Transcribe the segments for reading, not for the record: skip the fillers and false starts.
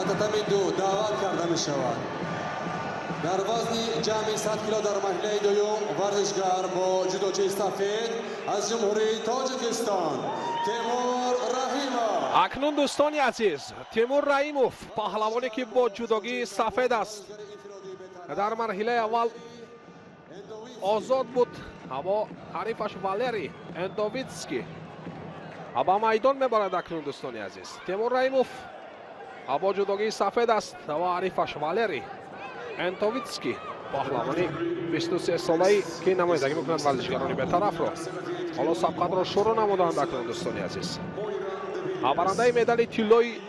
Ба татами ду даъват карда мешавад. Дар вазни ҷамъи 100 кило дар марҳилаи дуюм варзишгар бо ҷудочии сафед аз Ҷумҳурии Тоҷикистон Темур Раҳимов. Акнун, дӯстони азиз, Тимур Раимов, паҳлавоне ки бо ҷудогии сафед аст, дар марҳилаи аввал озод буд, аммо ҳарифаш Валерий Эндовитский ба майдон мебарад. Акнун, дӯстони азиз, Тимур Раимов бо ҷудогии сафед аст ва ҳарифаш Валерий Энтовитский, паҳлавони 23-солаи, ки намояндагӣ мекунад варзишгарони бетарафро. Ҳоло сабқатро шурӯъ намуданд. Акнун, дӯстони азиз, барандаи медали тиллои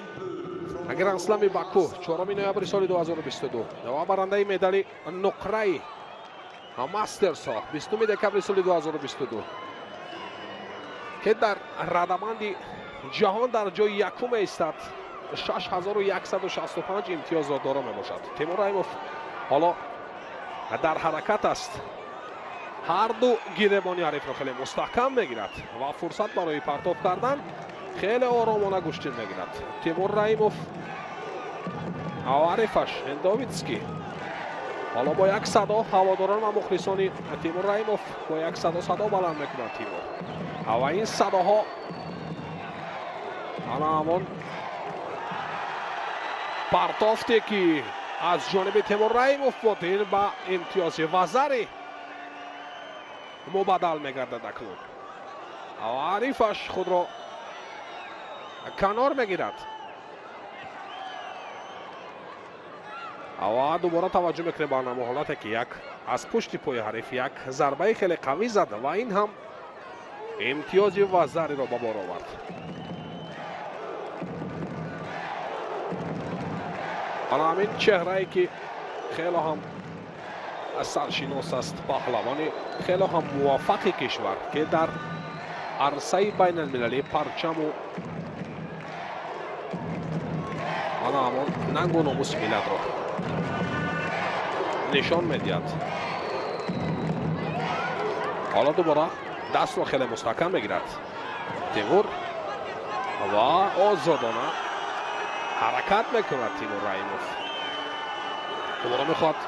Грандслами Баку 4 ноябри соли 2022 ва барандаи медали нуқраи Мастерсҳо 20 декабри соли 2022, ки дар радабанди ҷаҳон дар ҷои якум меистад, 6165 имтиёзро доро мебошад. Тимур Раимов ҳоло дар ҳаракат аст, ҳарду гиребони ҳарифро хеле мустаҳкам мегирад ва фурсат барои партоф кардан, хеле оромона гӯштин мегирад Тимур Раимов. Ҳарифаш Эндовитский ҳоло бо як садо, ҳаводорон ва мухлисони Тимур Раимов бо як садо садо баланд мекунанд «Тимур», ва ин садоҳо ана ҳамон партофте, ки аз ҷониби Тимур Раимов буд, ин ба имтиёзи вазари мубаддал мегардад. Акнун ҳарифаш худро канор мегирад ва дубора таваҷҷӯҳ мекунем ба намо ҳолате, ки як аз пушти пои ҳариф як зарбаи хеле қавӣ зад ва ин ҳам имтиёзи вазариро ба бор овард. Ана ҳамин чеҳрае, ки хело ҳам саршинос аст, паҳлавони хело ҳам муваффақи кишвар, ки дар арсаи байналмилалӣ парчаму ана ҳамон нангу номуси миллатро нишон медиҳад. Ҳоло дубора дастро хеле мустаҳкам мегирад Тимур ва озодона ҳаракат мекунад. Тимур Раимов дубора мехоҳад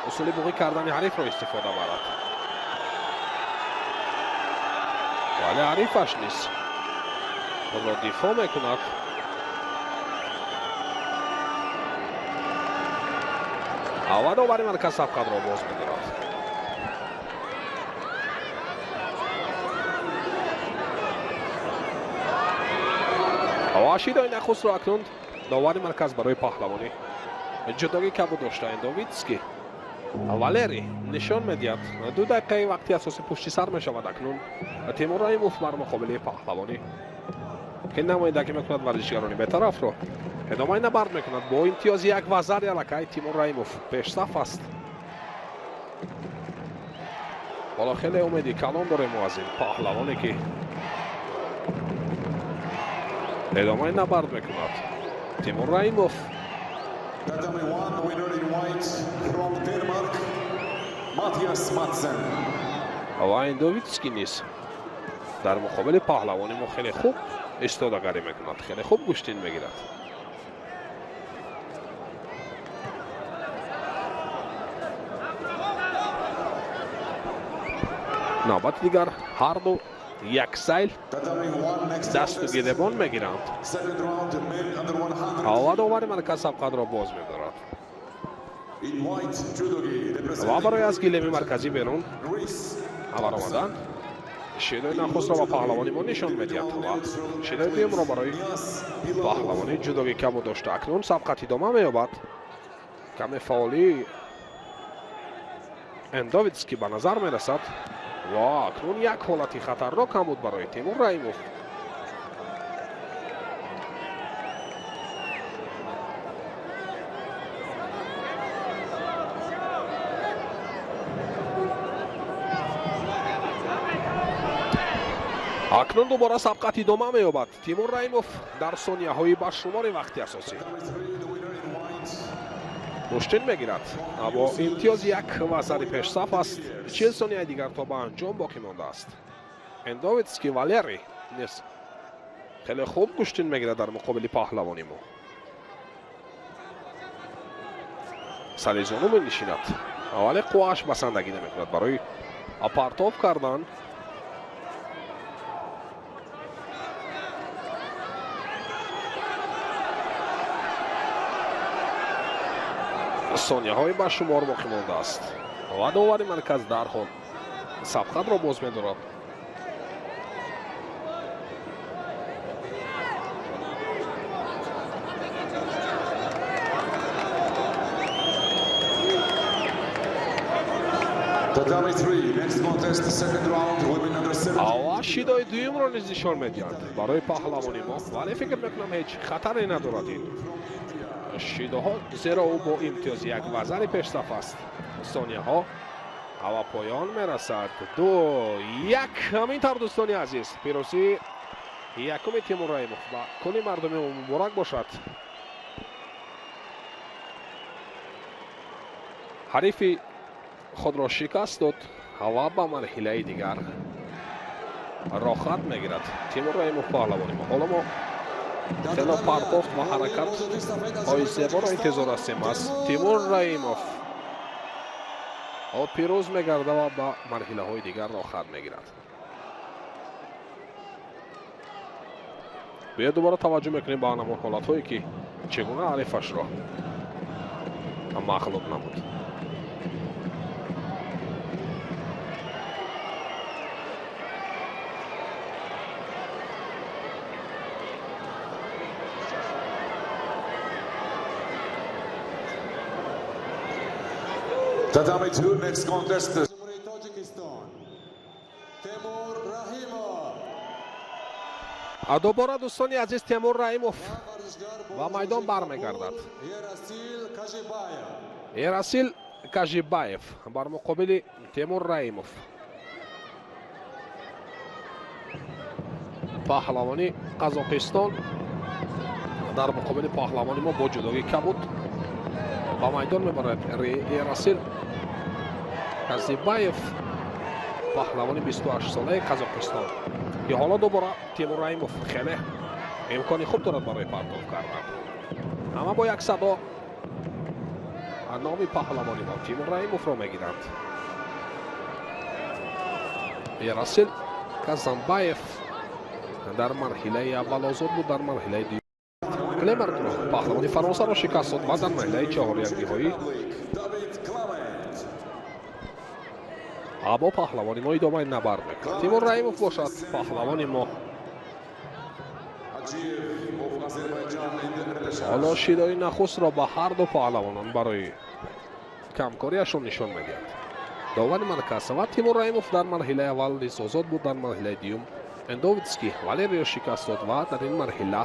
усули буғӣ кардани ҳарифро истифода барад, вале ҳарифаш низ худро дифоъ мекунад. Ва довари марказ сабқатро боз медорад. Ва шидои нахустро акнун довари марказ барои паҳлавонӣ ҷудогӣ кабуд дошта Эндовитский Валери нишон медиҳад. 2 дақиқаи вақти асосӣ пушти сар мешавад. Акнун Тимур Раимов бар муқобили паҳлавонӣ, ки намояндагӣ мекунад варзишгарони бетарафро, идомаи набард мекунад. Бо имтиёзи як вазари аллакай Тимур Раимов пешсаф аст. Ҳоло хеле умеди калон дорем мо аз ин паҳлавоне, ки идомаи набард мекунад, Тимур Раимов. Tatami one, winner in white from Denmark, Mathias Madsen. Ва Эндовитский низ дар муқобили паҳлавони мо хеле хуб истодагарӣ мекунад, хеле хуб гӯштин мегирад. Навбати дигар ҳарду яксайл Tatami one, next дасту contest. гиребон мегиранд. Second round, men under 100. Ва довари марказ сабқатро боз медорад. In white judogi, Ва барои representing аз гилеми марказӣ берун Greece. баромадан шидои нахустро ба паҳлавони мо нишон медиҳад ва шидои дуюмро барои паҳлавони ҷудоги кабуд дошта. Акнун сабқат идома меёбад. Каме фаъолии Эндовитский ба назар мерасад ва акнун як ҳолати хатарнок ҳам буд барои Тимур Раимов. Акнун дубора сабқат идома меёбад. Тимур Раимов дар сонияҳои ба шумори вақти асосӣ Tatami three, the winner in white. гӯштин мегирад, бо имтиёзи як вазари пешсаф аст. 40 сонияи дигар то ба анҷом боқӣ мондааст. Эндовитский Валерий низ хеле хуб гӯштин мегирад дар муқобили паҳлавони мо. Сари зону менишинад, вале қуввааш басандагӣ намекунад барои партов кардан. Сонияҳои ба шумор боқӣ мондааст ва довари марказ дарҳол сабқатро боз медорад. Ава шидои дуюмро низ нишон медиҳанд барои паҳлавони мо, вале фикр мекунам ҳеҷ хатаре надорад ин шидоҳо, зеро ӯ бо имтиёзи як вазари пешсаф аст. Сонияҳо ава поён мерасад. 2 1. Ҳамин тавр, дӯстони азиз, пирӯзии якуми Тимур Раимов ба кулли мардуми мо муборак бошад. Ҳарифи худро шикаст дод ва ба марҳилаи дигар роҳат мегирад Тимур Раимов паҳлавони мо. Ҳоло мо хело партофт ва ҳаракатҳои зеборо интизор ҳастем аз Тимур Раимов. Ӯ пирӯз мегардад ва ба марҳилаҳои дигар роҳат мегирад. Биё дубора таваҷҷӯҳ мекунем ба ҳамон ҳолатҳое ки чӣ гуна ҳарифашро мағлуб намуд. Tatami 2, next contest. Дубора, дӯстони азиз, Темур Раимов ба майдон бармегардад. Ерасил Кажибаев бар муқобили Темур Раимов, паҳлавони Қазоқистон дар муқобили паҳлавони мо бо ҷудогии кабуд ба майдон мебарад. Ерасил Казибаев, паҳлавони 28-солаи Қазоқистон, ки ҳоло дубора Тимур Раимов хеле имкони хуб дорад барои партов кардан. Ҳама бо як садо номи паҳлавони мо Тимур Раимовро мегиранд. Ерасил Казанбаев дар марҳилаи аввал озод буд, дар марҳилаи дуюм Клемертро, паҳлавони Фаронсаро шикаст дод ва дар марҳилаи чаҳорякниҳоӣ бо паҳлавони мо идомаи набард мекунад. Тимур Раимов бошад паҳлавони мо ҳоло шидои нахустро ба ҳар ду паҳлавонон барои камкориашон нишон медиҳад довари марказ. Ва Тимур Раимов дар марҳилаи аввал низ озод буд, дар марҳилаи дуюм Эндовитский Валерио шикаст дод ва дар ин марҳила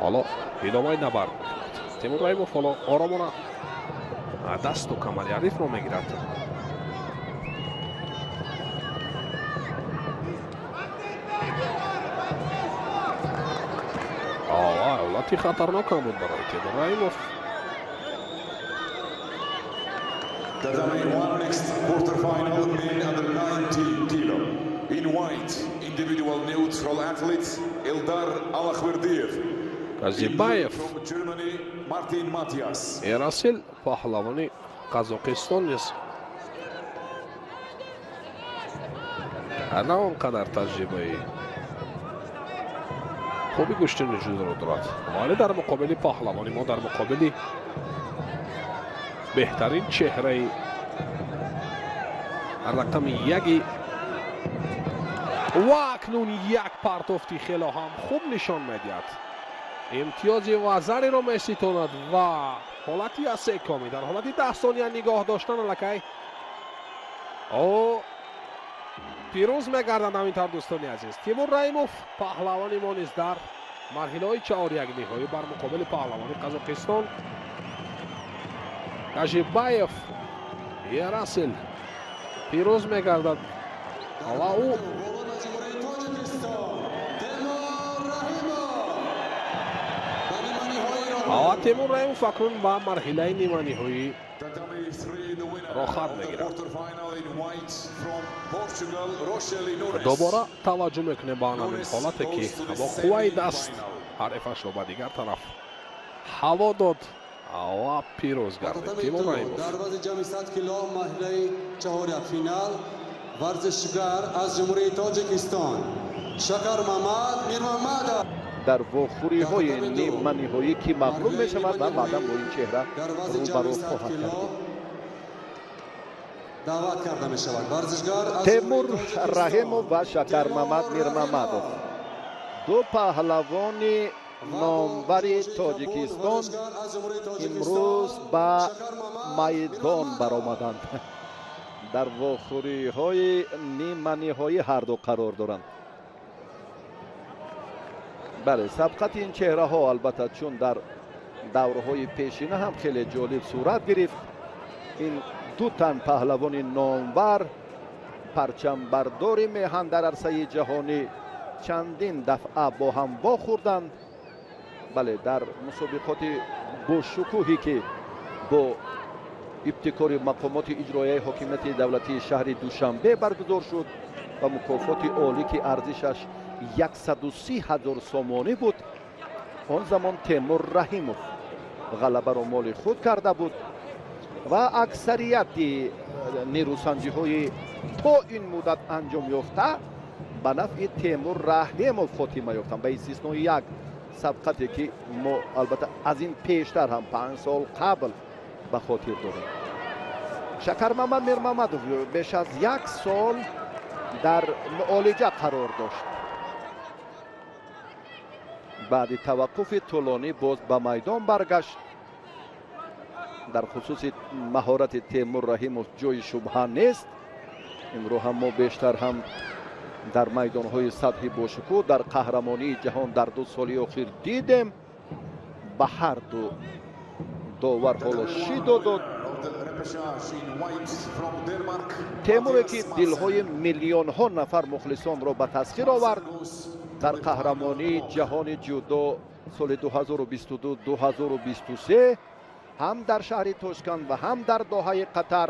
ҳоло идомаи набард мекунад. Тимур Раимов ҳоло оромона дасту камари ҳарифро мегирад. Ҳолати хатарнок ҳам буд барои Тимур Раимов. Tatami 1, next quarterfinal, men under 90 kilo. In white, individual neutral athlete Eldar Allakhverdiev. Казибаев, From Germany, Martin Matias. Ерасил паҳлавони Қазоқистон низ на он қадар таҷрибаи хуби гӯштини ҷудоро дорад, вале дар муқобили паҳлавони мо, дар муқобили беҳтарин чеҳраи рақами яги ва акнун як партофти хело ҳам хуб нишон медиҳад. Имтиёзи вазариро меситонад ва ҳолати асекоми дар ҳолати 10 сония нигоҳ доштан аллакай ӯ пирӯз мегардад. Ҳамин тавр, дӯстони азиз, Тимур Раимов паҳлавони мо низ дар марҳилаҳои чаҳорякниҳоӣ бар муқобили паҳлавони Қазоқистон Кажибаев Ерасил пирӯз мегардад ва ӯ Тимур Раимов акнун ба марҳилаи ниманиҳоӣ роҳат мегирад. Дубора таваҷҷӯҳ мекунем ба ҳамин ҳолате ки бо қувваи даст ҳарифашро ба дигар тараф Ҳаво дод ва пирӯз гардид Тимур Раҳимов. Дар вазни ҷамъи 100 кило марҳилаи чаҳоряк финал варзишгар аз Ҷумҳурии Тоҷикистон Шакармамад Мирмамадов. Дар вохӯриҳои ниманиҳоӣ ки мағлуб мешавад ва баъдан бо ин чеҳра рӯбарӯ хоҳад кард. Даъват карда мешавад варзишгар аз Темур Раҳимов ва Шакармамад Мирмамадов, ду паҳлавони номвари Тоҷикистон, имрӯз ба майдон баромаданд. Дар вохӯриҳои ниманиҳоӣ ҳарду қарор доранд. Бале, сабқати ин чеҳраҳо албатта чун дар даврҳои пешина ҳам хеле ҷолиб сурат гирифт. Ин ду тан паҳлавони номвар, парчамбардори меҳан дар арсаи ҷаҳонӣ, чандин дафъа бо ҳам вохӯрданд. Бале, дар мусобиқоти бошукӯҳе ки бо ибтикори мақомоти иҷроияи ҳокимияти давлатии шаҳри Душанбе баргузор шуд ва мукофоти олӣ ки арзишаш 130 ҳазор сомонӣ буд, он замон Темур Раҳимов ғалабаро моли худ карда буд ва аксарияти нерӯсанҷиҳои то ин муддат анҷом ёфта ба нафъи Темур Раҳимов хотима ёфтанд, ба истиснои як сабқате ки мо албатта аз ин пештар ҳам 5 сол қабл ба хотир дорем. Шакармамад Мирмамадов беш аз як сол дар муолиҷа қарор дошт. Баъди таваққуфи тӯлонӣ боз ба майдон баргашт. Дар хусуси маҳорати Темур Раҳимов ҷои шубҳа нест. Имрӯз ҳам мо бештар ҳам дар майдонҳои сатҳи бошукӯҳ дар қаҳрамонии ҷаҳон дар 2 соли охир дидем. Ба ҳар ду довар ҳоло шидо дод. Темуре ки дилҳои миллионҳо нафар мухлисонро ба тасхир овард дар қаҳрамонии ҷаҳони ҷудо соли 2022-2023 ҳам дар шаҳри Тошканд ва ҳам дар Доҳаи Қатар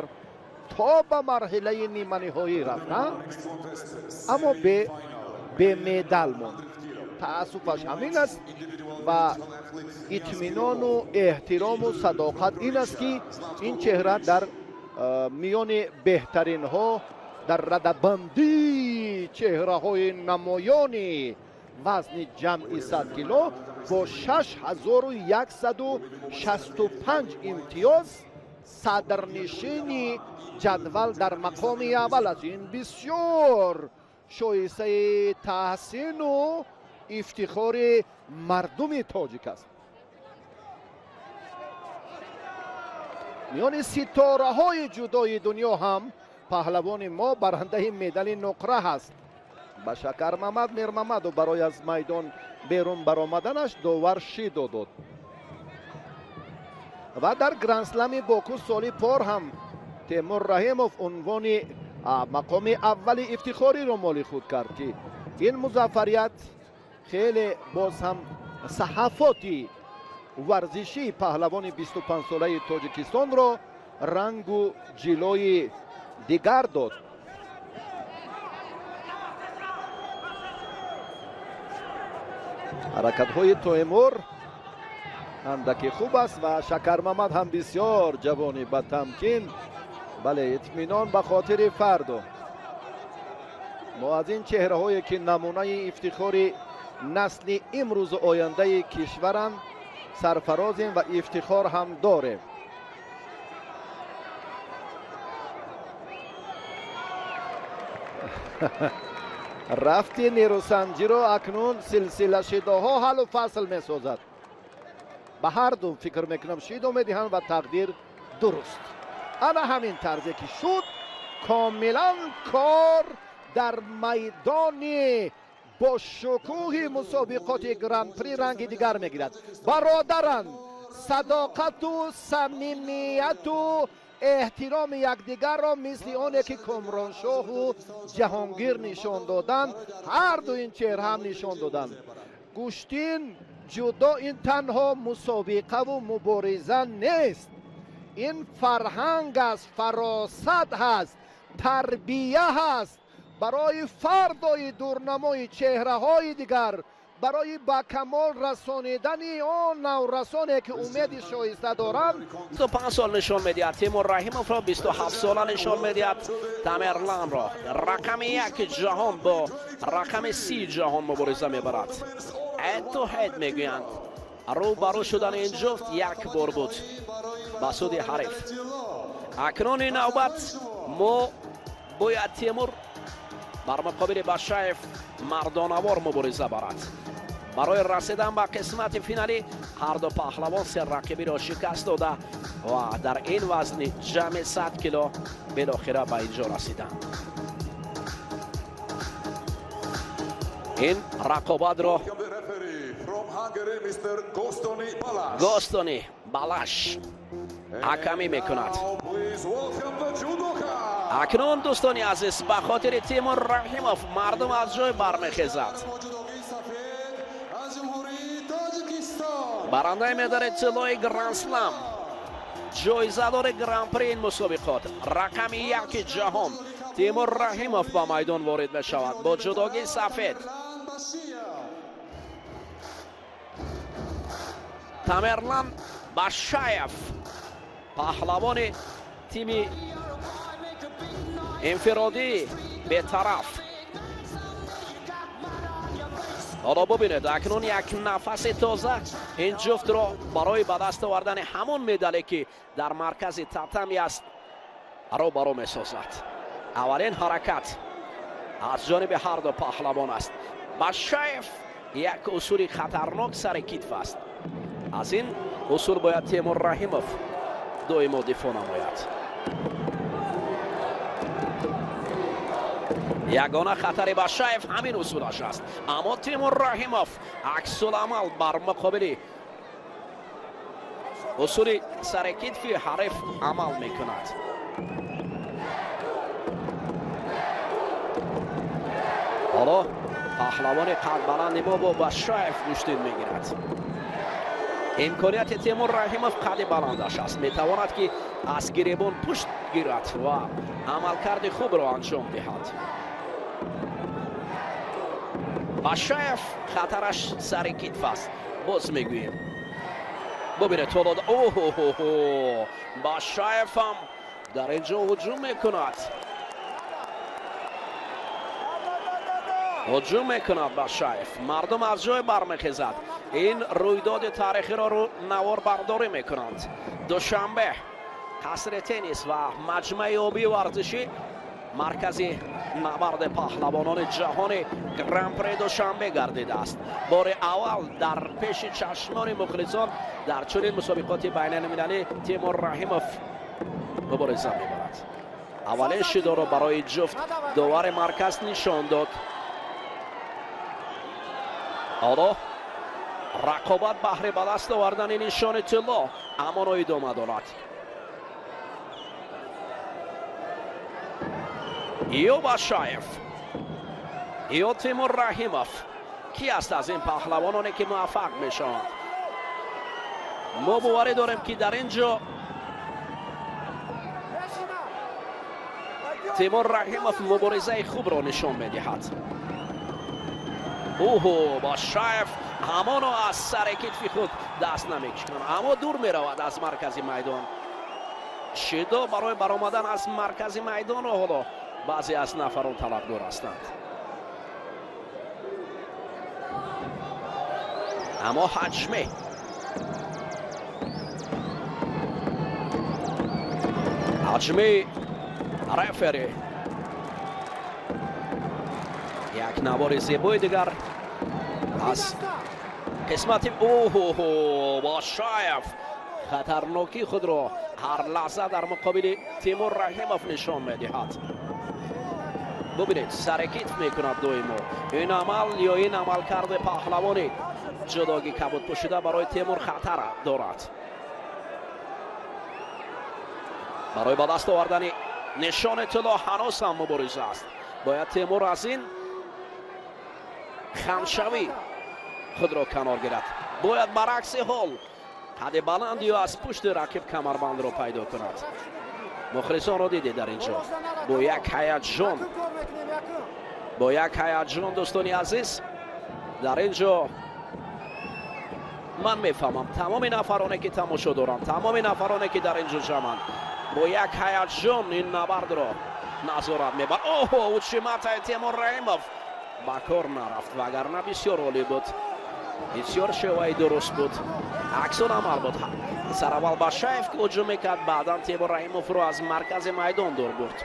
то ба марҳилаи ниманиҳоӣ рафтанд, аммо бемедал монд. Таассуфаш ҳамин аст ва итминону эҳтирому садоқат ин аст ки ин чеҳра дар миёни беҳтаринҳо дар радабандии чеҳраҳои намоёни вазни ҷамъи 100 кило бо 6165 имтиёз садрнишини ҷадвал дар мақоми аввал аст. Ин бисёр шоистаи таҳсину ифтихори мардуми тоҷик аст. Миёни ситораҳои ҷудои дунё ҳам паҳлавони мо барандаи медали нуқра ҳаст. Ба Шакармамад Мирмамадов барои аз майдон берун баромаданаш довар шидо дод. Ва дар грандслами Боку соли пор ҳам Темур Раҳимов унвони мақоми аввали ифтихориро моли худ кард ки ин музаффарият хеле боз ҳам саҳафоти варзишии паҳлавони 25-солаи Тоҷикистонро рангу ҷилои дигар дод. Ҳаракатҳои Темур андаке хуб аст ва Шакармамад ҳам бисёр ҷавони ба тамкин. Бале, итминон ба хотири фардо. Мо аз ин чеҳраҳое ки намунаи ифтихори насли имрӯзу ояндаи кишваранд сарфарозем ва ифтихор ҳам дорем. Рафти нерӯсанҷиро акнун силсила шидоҳо ҳаллу фасл месозад. Ба ҳар ду фикр мекунам шидо медиҳанд ва тақдир дуруст. Ана ҳамин тарзе ки шуд, комилан кор дар майдони бо шукӯҳи мусобиқоти гран-при ранги дигар мегирад. Бародаранд, садоқату самимияту эҳтироми якдигарро мисли оне ки Комроншоҳу Ҷаҳонгир нишон доданд, ҳар ду ин чеҳра ҳам нишон доданд. Гӯштин ҷудо ин танҳо мусобиқаву мубориза нест, ин фарҳанг аст, фаросат ҳаст, тарбия ҳаст. Барои фардои дурнамои чеҳраҳои дигар, Барои ба камол расонидани он наврасоне ки умеди шоиста доранд. 25 сол нишон медиҳад Тимур Раҳимовро, 27 сола нишон медиҳад Тамерланро. Рақами 1 ҷаҳон бо рақами 30 ҷаҳон мубориза мебарад. Head to head мегӯянд. Рӯ ба рӯ шудани ин ҷуфт як бор буд ба суди ҳариф. Акнун ин навбат мо бояд Тимур бар муқобили Башаев мардонавор мубориза барад. Барои расидан ба қисмати финалӣ ҳар ду паҳлавон се рақибиро шикаст дода ва дар ин вазни ҷамъи 100 кило билохира ба инҷо расиданд. Ин рақобатро Гостони Балаш ҳакамӣ мекунад. Акнун дӯстони азиз, ба хотири Тимур Раҳимов мардум аз ҷой бармехезад. Барандаи медали тиллои Гранд-слам, ҷоизадори Гран-при ин мусобиқот, рақами 1 ҷаҳон Тимур Раҳимов ба майдон ворид мешавад бо ҷудогии сафед. Тамерлан Башаев, паҳлавони тими инфиродӣ бетараф. Ҳоло бубинед, акнун як нафаси тоза ин ҷуфтро барои ба даст овардани ҳамон медале ки дар маркази татами аст рӯбарӯ месозад. Аввалин ҳаракат аз ҷониби ҳар ду паҳлавон аст. Башаев як усули хатарнок сари китф аст. Аз ин усул бояд Тимур Раҳимов доимо дифоъ намояд. Ягона хатари Башаев ҳамин усулаш аст. Аммо Тимур Раҳимов аксуламал бар муқобили усули сари китфи ҳариф амал мекунад. Ҳоло паҳлавони қадбаланди мо бо Башаев гӯштин мегирад. Имконияти Тимур Раҳимов қади баландаш аст. Метавонад ки аз гиребон пушт гирад ва амалкарди хубро анҷом диҳад. Башаев хатараш сари китф аст. Боз мегӯем. Бубинед ҳоло, оҳо, Башаев ҳам дар ин ҷо ҳуҷум мекунад. Ҳуҷум мекунад Башаев. Мардум аз ҷой бармехезад. Ин рӯйдоди таърихиро рӯ навор бардорӣ мекунанд. Душанбе, қасри теннис ва маҷмӯаи обии варзишӣ, маркази набарди паҳлавонони ҷаҳони Гран-при Душанбе гардидааст. Бори аввал дар пеши чашмони мухлисон дар чунин мусобиқоти байналмилалӣ Тимур Раҳимов мубориза мебарад. Аввалин шидоро барои ҷуфт довари марказ нишон дод. Ҳоло рақобат баҳри ба даст овардани нишони тилло ҳамоно идома дорад. Ё Башаев, ё Тимур Раҳимов, ки аст аз ин паҳлавононе ки муваффақ мешаванд? Мо боварӣ дорем ки дар ин ҷо Тимур Раҳимов муборизаи хубро нишон медиҳад. Оҳо, Башаев ҳамоно аз сари китфи худ даст намекушад, аммо дур меравад аз маркази майдон. Шидо барои баромадан аз маркази майдонро ҳоло баъзе аз нафарон талабгор ҳастанд. Аммо ҳаҷми рефери як навори зебои дигар аз қисмати оҳо, Башаев хатарнокии худро ҳар лаҳза дар муқобили Тимур Раҳимов нишон медиҳад. Бубинед, сари китф мекунад доимо. Ин амал ё ин амалкарди паҳлавони ҷудоги кабудпӯшида барои Тимур хатар дорад. Барои ба даст овардани нишони тилло ҳанӯз ҳам мубориза аст. Бояд Тимур аз ин хамшавӣ худро канор гирад. Бояд баръакси ҳол қади баланд ё аз пушти рақиб камарбандро пайдо кунад. Мухлисонро дидед дар ин ҷо бо як ҳаяҷон, бо як ҳаяҷон дӯстони азиз Дар ин ҷо ман мефаҳмам, тамоми нафароне ки тамошо доранд, тамоми нафароне ки дар ин ҷо ҷамъанд, бо як ҳаяҷон ин набардро назорат мебарад. Оҳо, учиматаи Темур Раҳимов ба кор нарафт, вагарна бисёр олӣ буд, бисёр шеваи дуруст буд, аксун амал буд. Сараввал Башаев ҳуҷум мекард, баъдан Темур Раҳимовро аз маркази майдон дур бурд.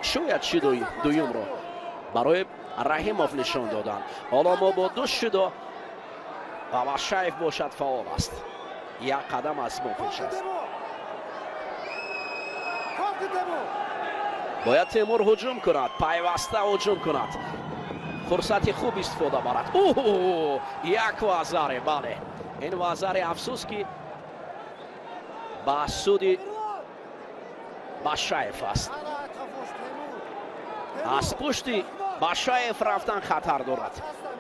Шояд шидои дуюмро барои Раҳимов нишон доданд. Ҳоло мо бо ду шидо ва Башаев бошад фаъол аст, як қадам аз мо пеш аст. Бояд Темур ҳуҷум кунад, пайваста ҳуҷум кунад, фурсати хуб истифода барад. Оҳ, як вазаре, бале, ин вазаре афсӯс ки ба суди Башаев аст. Аз пушти Башаев рафтан хатар дорад.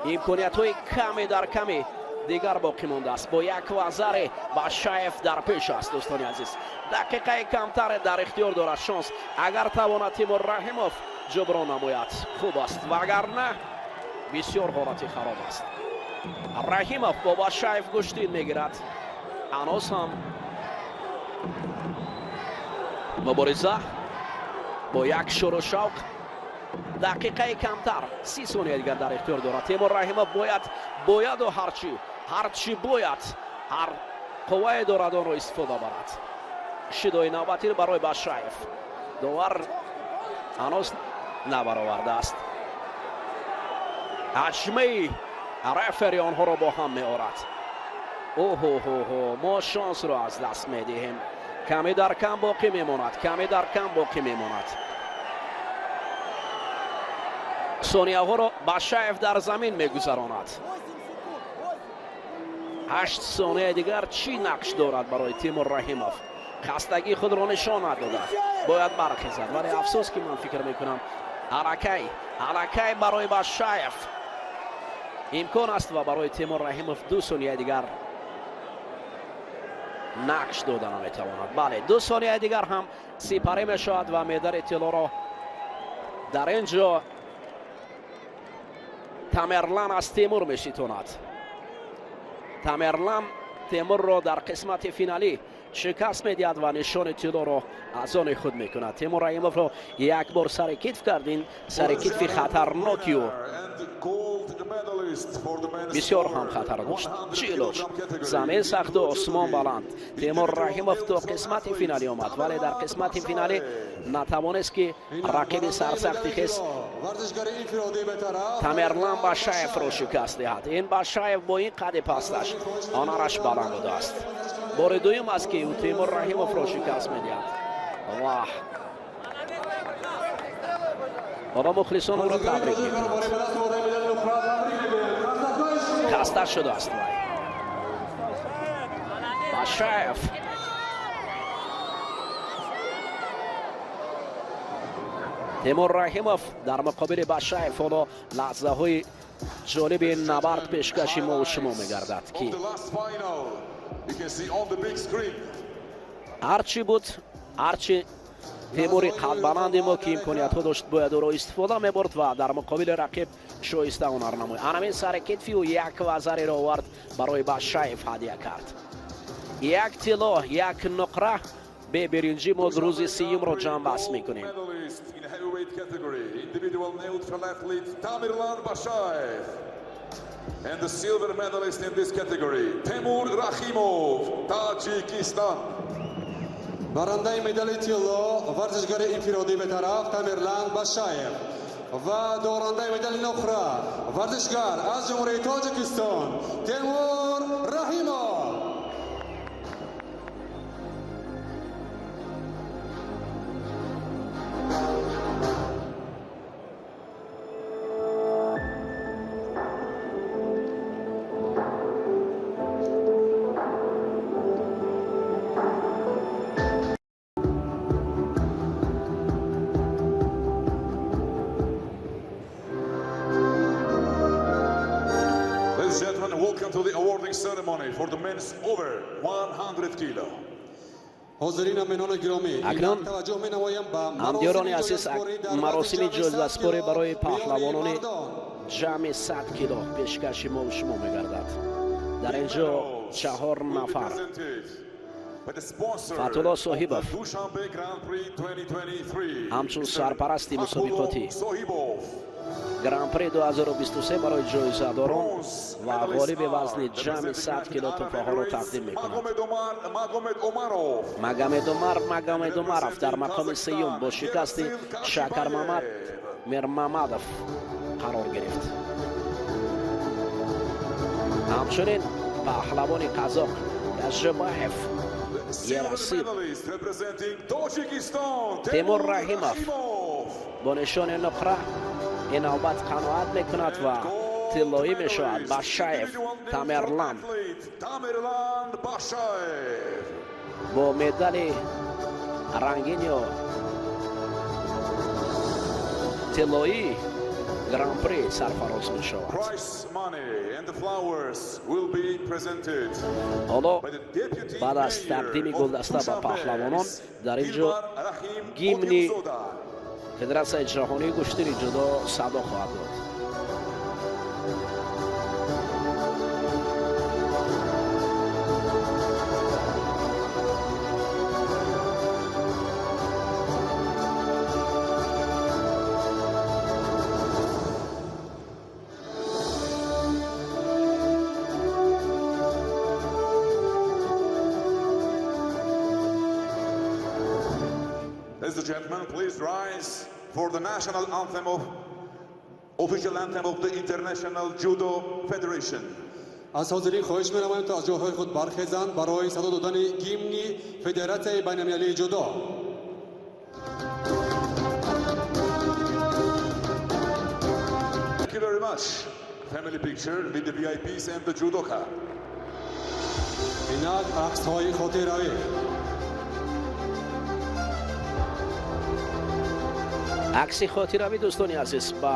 Имкониятҳои каме дар каме дигар боқӣ мондааст. Бо як вазаре Башаев дар пеш аст. Дӯстони азиз, дақиқаи камтаре дар ихтиёр дорад шонс. Агар тавонад Тимур Раҳимов ҷуброн намояд, хуб аст, вагарна бисёр ҳолати хароб аст. Раҳимов бо Башаев гӯштин мегирад. Ҳанӯз ҳам мубориза бо як шуру шавқ. Дақиқаи камтар, 30 сония дигар дар ихтиёр дорад. Темур Раҳимов бояду ҳарчи бояд, ҳар қуввае дорад онро истифода барад. Шидои навбатир барои Башаев. Довар ҳанӯз набаровардааст. Ҳаҷмаи рефери онҳоро бо ҳам меорад. Оҳоҳоҳо, мо шонсро аз даст медиҳем. Каме дар кам боқӣ мемонад, каме дар кам боқӣ мемонад. Сонияҳоро Башаев дар замин мегузаронад. 8 сонияи дигар чӣ нақш дорад барои Тимур Раҳимов? Хастагии худро нишон надода, бояд бархезад. Вале афсӯс ки ман фикр мекунам аллакай барои Башаев имкон аст ва барои Тимур Раҳимов 2 сонияи дигар нақш дода наметавонад. Бале, 2 сонияи дигар ҳам сипарӣ мешавад ва медали тиллоро дар ин ҷо Тамерлан аз Темур мешитонад. Тамерлан Темурро дар қисмати финалӣ шикаст медиҳад ва нишони тиллоро аз они худ мекунад. Темур Раҳимовро як бор сари китф кард. Ин сари китфи хатарноки ӯ бисёр ҳам хатар дошт. Чӣ илоҷ? Замин сахту осмон баланд. Темур Раҳимов то қисмати финалӣ омад, вале дар қисмати финалӣ натавонист ки рақиби сарсахти хес Тамерлан Башаевро шикаст диҳад. Ин Башаев бо ин қади пасташ ҳунараш баланд будааст. Бори дуюм аст ки ӯ Темур Раҳимовро шикаст медиҳад. Ваҳ! Ҳоло мухлисон ӯро табрик мекунанд. Хаста шудааст вай. Башаев Темур Раҳимов дар муқобили Башаев. Ҳоло лаҳзаҳои ҷолиби набард пешкаши мо шумо мегардад, ки ҳарчи буд, ҳарчи Темури қадбаланди мо ки имкониятҳо дошт, бояд ӯро истифода мебурд ва дар муқобили рақиб шоиста ҳунарнамоӣ. Анамин сари китфи ӯ як вазареро овард, барои Башаев ҳадя кард. Як тилло, як нуқра бебиринҷӣ мо рӯзи сиюмро ҷамъбаст мекунем. And the silver medalist in this category, Temur Rahimov, Tajikistan. Барандаи медали тилло варзишгари инфиродӣ бетараф Тамерлан Башаев ва дорандаи медали нуқра варзишгар аз Ҷумҳурии Тоҷикистон Темур Раҳимов. Welcome to the awarding ceremony for the men's over 100 kilo. Акнун ҳамдиёрони азиз, маросими ҷоизаспорӣ барои паҳлавонони ҷамъи 100 кило пешкаши мо шумо мегардад. Дар ин ҷо 4 нафар: Фатулло Соҳибов ҳамчун сарпарасти мусобиқоти Гран-при 2023 барои ҷоизадорон ва ғолиби вазни ҷамъи 100 кило тӯҳфаҳоро тақдим мекунад. Магомедумар Магомедумаров дар мақоми сеюм бо шикасти Шакармамад Мирмамадов қарор гирифт. Ҳамчунин паҳлавони қазоқ Яжибаев Ерасил Темур Раҳимов бо нишони нуқра ин навбат қаноат мекунад ва тиллоӣ мешавад. Башаев Тамерлан бо медали рангиню тиллоӣ Гран-при сарфароз мешавад. Ҳоло баъд аз тақдими гулдаста ба паҳлавонон дар ин ҷо гимни Федератсияи ҷаҳонии гӯштини ҷудо садо хоҳад дод. Ladies and gentlemen, please rise for the national anthem of official anthem of the International Judo Federation. Аз ҳозирин хоҳиш менамоем, то аз ҷойҳои худ бархезанд барои садо додани гимни Федератсияи байналмилалии ҷудо. Thank you very much. Family picture with the VIPs and the judoka. Инак аксҳои хотиравӣ. Акси хотиравӣ, дӯстони азиз, ба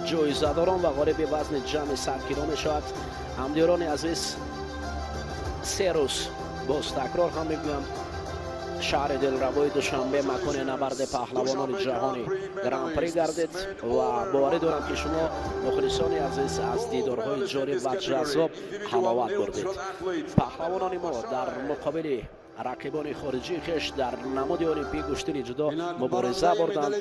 ҷоизадорон ва ғолиби вазни ҷамъи 100 кило мешавад. Ҳамдиёрони азиз, 3 рӯз боз такрор ҳам мегӯям, шаҳри дилрабои Душанбе макони набарди паҳлавонони ҷаҳони Гран-при гардид ва боварӣ дорам, ки шумо, мухлисони азиз, аз дидорҳои ҷолиб ва ҷаззоб ҳаловат бурдед. Паҳлавонони мо дар муқобили рақибони хориҷии хеш дар намуди олимпии гӯштини ҷудо мубориза бурданд.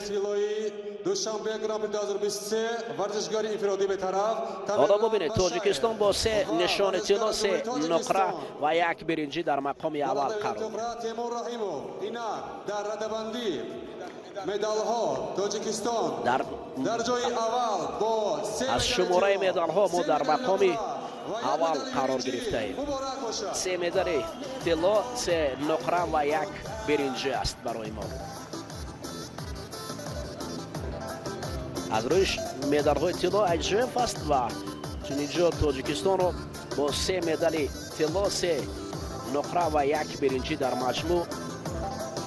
Ҳоло бубинед, Тоҷикистон бо 3 нишони тилло, 3 нуқра ва 1 биринҷӣ дар мақоми аввал қарор. Аз шумораи медалҳо мо дар мақоми аввал қарор гирифтаем. 3 медали тилло, 3 нуқра ва 1 биринҷӣ аст барои мо. Аз рӯи медалҳои тилло Аҷиев аст ва чунин ҷо Тоҷикистонро бо 3 медали тилло, 3 нуқра ва 1 биринҷӣ дар маҷмӯъ